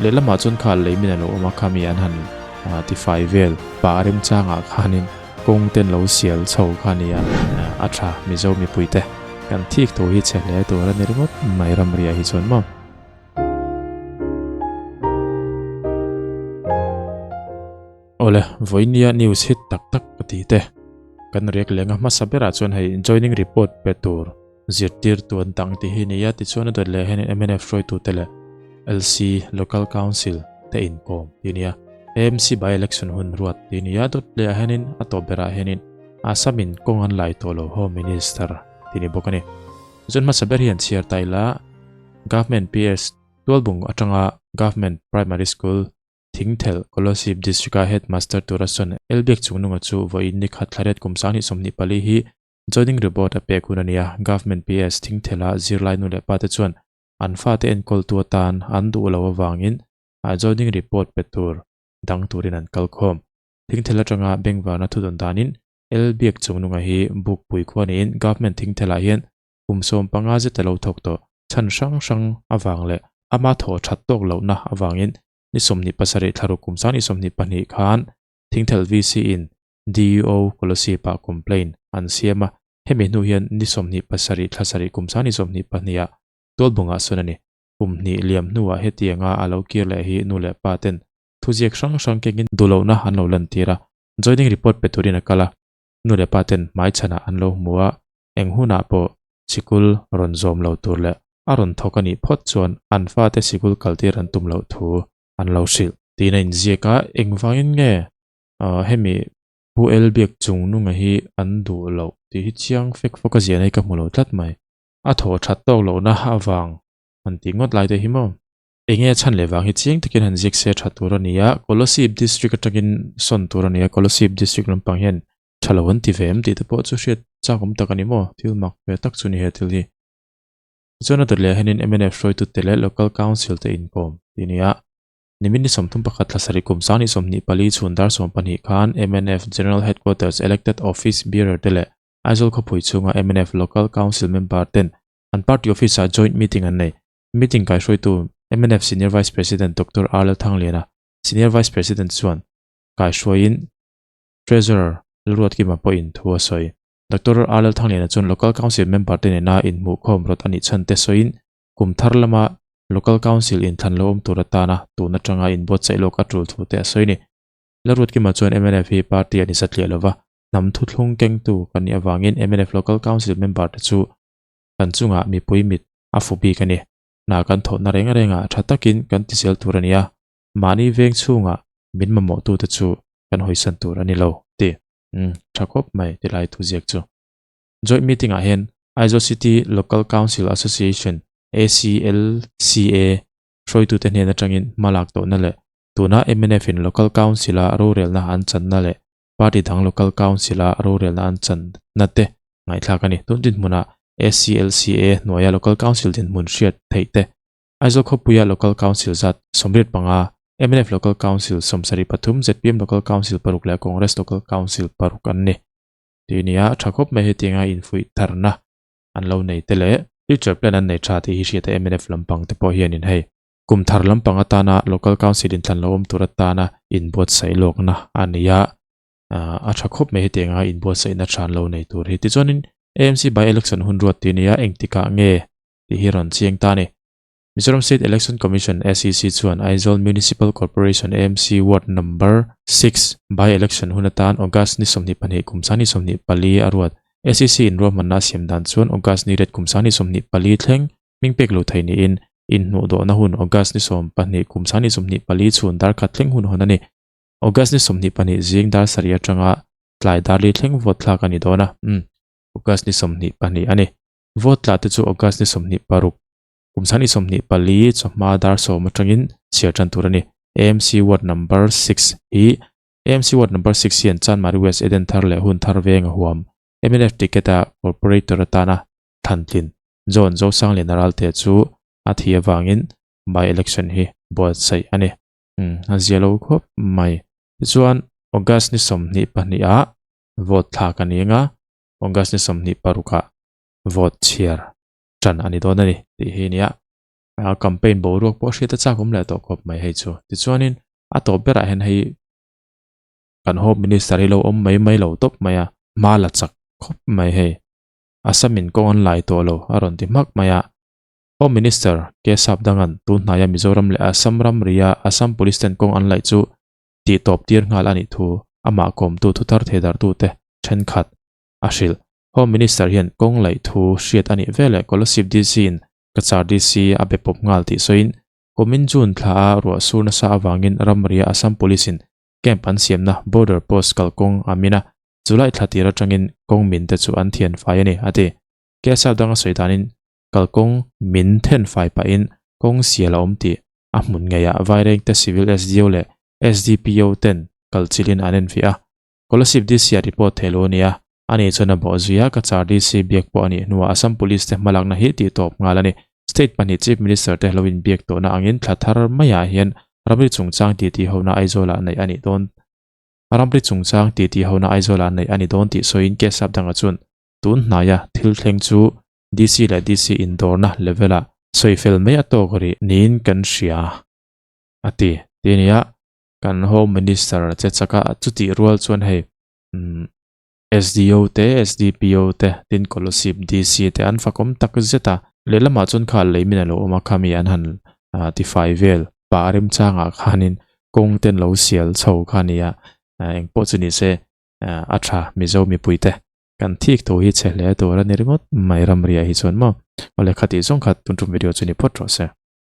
Lehlamah chuan kha leimin a lo awm a, khami an han tifai vel pah remchangah khanin kawng te an lo sial chho kha a ni a, a tha Mizo mipuite kan thik tho hi chhe hle tur a ni ringawt mai ramriah hi chuan maw. Awle, vawinia news hit tak tak ka ti te. Kan riak leng a hmasa berah chuan hei joining report pe tur zirtirtu an dang tih hi nia tichuan a dawt leh hianin mnf hruaitute leh LC Local Council te inkawm tih nia AMC by election hun ruat tih nia dawt leh ah hianin a tawp berah hianin Assam in kawng an lai tawh lo Home Minister tih ni bawk a ni. Tichuan hmasa ber hi an chhiar ta ila Government PS Tualbung atanga Government Primary School Thingthelh, Kolasib District-a Headmaster tura sawn Elbiak Chungnunga chu vawiin ni khat thlariat kum 2024 hi Joining report a pek hun a ni a, Government PS Thingthelha zirlai nu leh pate chuan an fate enkawltu atan an duh lo avangin joining report pe tur dang turin an kal khawm. Thingthel atanga bengvarna thudawn danin Elbiak Chungnunga hi Bukpui khua niin Government Thingthelhah hian kum 15 zet a lo thawk tawh. Chhan hrang hrang avang leh ama thaw that tawk lohna avangin ni 27 thlaruk kum 2022 khan Thingthel VC in DUO Kolasib-ah complaint an siam a, hemi hnu hian ni 27 thla sarih kum 2022 ah tualbungah sawn a ni. Kum hnih liam hnuah hetianga a lo kir leh hi nu leh pa ten thuziak hrang hrang kengin duhlohna an lo lantir a, joining report pe turin a kal a, nu leh pa ten hmaichhanah an lo hmu a, eng hunah pawh sikul rawn zawm lo tur leh a rawn thawk a nih phawt chuan an fate sikul kaltir an tum loh thu an lo hrilh. Tiin a inziak a, engvangin nge hemi Pu El Biak Chungnunga hi an duh loh tih hi chiang fek fawk a ziahna hi ka hmu lo tlat mai. A thaw that tawk lohna avang han tih ngawt lai te hi maw? Enge a chhan leh vang hi chiang takin han ziak se tha tur a ni a, Kolasib District atangin sawn tur a ni a, Kolasib District lampang hian tha lo an ti ve em tih te pawh chu hriat chak awm tak a ni maw? Thil mak ve tak chu a ni he thil hi. Tichuan a dawt leh hianin mnf hruaitute leh Local Council te inkawm tih a ni a, Nimin ni 31 thla sarih kum 2024 chhun dar 12 khan mnf General Headquarters Elected Office Bearer te leh Aizawl khawpui chhunga mnf Local Council member ten an party office ah joint meeting an nei. Meeting kaihruaitu mnf Senior Vice President Doctor R Lalthangliana, Senior Vice President chuan kaihruaiin Treasurer Lalruatkima pawhin thu a sawi. Doctor R Lalthangliana chuan Local Council member te nena inhmuhkhawm rawt a nih chhan te sawiin kum thar lama Local Council inthlan lo awm tur atana tun atanga inbuatsaih lawk a tul thu te a sawi a ni. Lalruatkima chuan mnf hi party a ni satliah lova, hnam thuthlung kengtu kan nih avangin mnf Local Council member te chu kan chungah mipui mit a fu bik a ni. Hna kan thawhna reng rengah tha takin kan ti zel tur a ni a, mahni veng chhungah min mamawhtute chu kan hawisan tur a ni lo ti. Umm, tha khawp mai ti lai thuziak chu. Joint meeting ah hian Aizawl City Local Council Association, ACLCA, hruaitute hnen atangin hma lak tawhna leh tuna mnf in Local Council a rorelna an channa leh party dang Local Council a rorelna an channa te ngaihthlak a ni. Tun dinhmunah ACLCA hnuaia Local Council dinhmun hriat theih te Aizawl khawpuia Local Council zat 75, mnf Local Council 73, zpm Local Council paruk leh Congress Local Council paruk an ni. Tih nia tha khawp mai hetianga infuih tharna an lo nei te leh future plan an nei tha tih hi hriat a mnf lampang te pawh hianin hei kum thar lampang atana Local Council inthlan lo awm tur atana inbuatsaih lawkna a ni a, a tha khawp mai hetianga inbuatsaihna tha an lo nei tur hi. Tichuanin AMC by election hun ruat tih nia engtikah nge tih hi rawn chiang ta a ni. Mizoram State Election Commission, SEC, chuan Aizawl Municipal Corporation, AMC, Ward Number 6 by-election hun atan August ni 22 kum 2024 a ruat. SEC in ruahmanna a siam dan chuan August ni ret kum 2024 thleng hming pek lo thei niin inhnuhdawhna hun August ni 12 kum 2024 chhun dar khat thleng hun hawn a ni. August ni 22 zing dar sarih atanga tlai dar li thleng vote thlak a ni dawn a. Umm, August ni 22 a ni. Vote tla te chu August ni 26 Kum 2024 chawhma dar sawm atangin chhiar tan tur a ni. AMC Ward Number 6 hi AMC Ward Number 6 hian Chanmari West Eden thar leh hun thar veng a huam. Mnf ticket a Corporator atana thlantlin John Zosangliana Ralte chu a thi avangin by election hi buatsaih a ni. Umm a zia lo khawp mai. Tichuan August ni 22 ah vote thlak a ni ang a, August ni 26 ah vote chhiar tan a ni dawn a ni tih hi a nia. A campaign boruak pawh hriat a chak awm leh tawh khawp mai hei chu. Tichuanin a tawp berah hian hei kan Home Minister hi lo awm mai mai lo tawp mai a, hma la chak khawp mai hei. Assam in kawng an lai tawh lo a rawn ti hmak mai a. Home Minister K Sapdangan tun hnaia Mizoram leh Assam ramria Assam Police ten kawng an laih chu tih tawp tir nghal a nih thu amah kawmtu thuthar theidartute thenkhat a hrilh. Home Minister hian kawng laih thu hriat a nih veleh Kolasib DC in Cachar DC a be pawp nghal tih sawiin kumin June thla a ruah sur nasa avangin ramria Assam Police in camp an siamna border post kalkawng a min a, July thla tir atangin kawng min te chu an thian fai a ni, a ti. KSR danga sawi danin kalkawng min then fai pahin kawng sial a awm tih a hmun ngeiah Vairengte Civil SDO leh SDPO ten kalchilhin an enfiah a, Kolasib DC a report thei lo a nia. Ani chuan a bawh zui a, Cachar DC biak pawh a nih hnuah Assam Police te hmalakna hi tih tawp nghal a ni. State pahnih Chief Minister te lo inbiak tawhna angin thla thar maiah hian ramri chungchang titi hona Aizawlah neih a nih dawn ramri chungchang titi hona Aizawlah neih a ni dawn tih sawiin Kesap danga chuan tun hnaia thil thleng chu DC leh DC indawrna level-ah sawifel mai a tawk rih niin kan hria a ti. Ti a nia. Kan Home Minister che chak a, chutih rual chuan hei umm SDO te, SDPO te, tin Kolasib DC te an fakawm tak zet a. Lehlamah chuan kha lei min a lo awm a, khami an han tifai vel pah remchangah khanin kawng ten lo sial chho kha a ni a, engpawh chu ni se a tha Mizo mipui te kan thik tho hi chhe hle tur a ni ringawt mai ramriah hi chuan maw. Awle khatih zawng kha tun tum video chu ni phawt rawh se.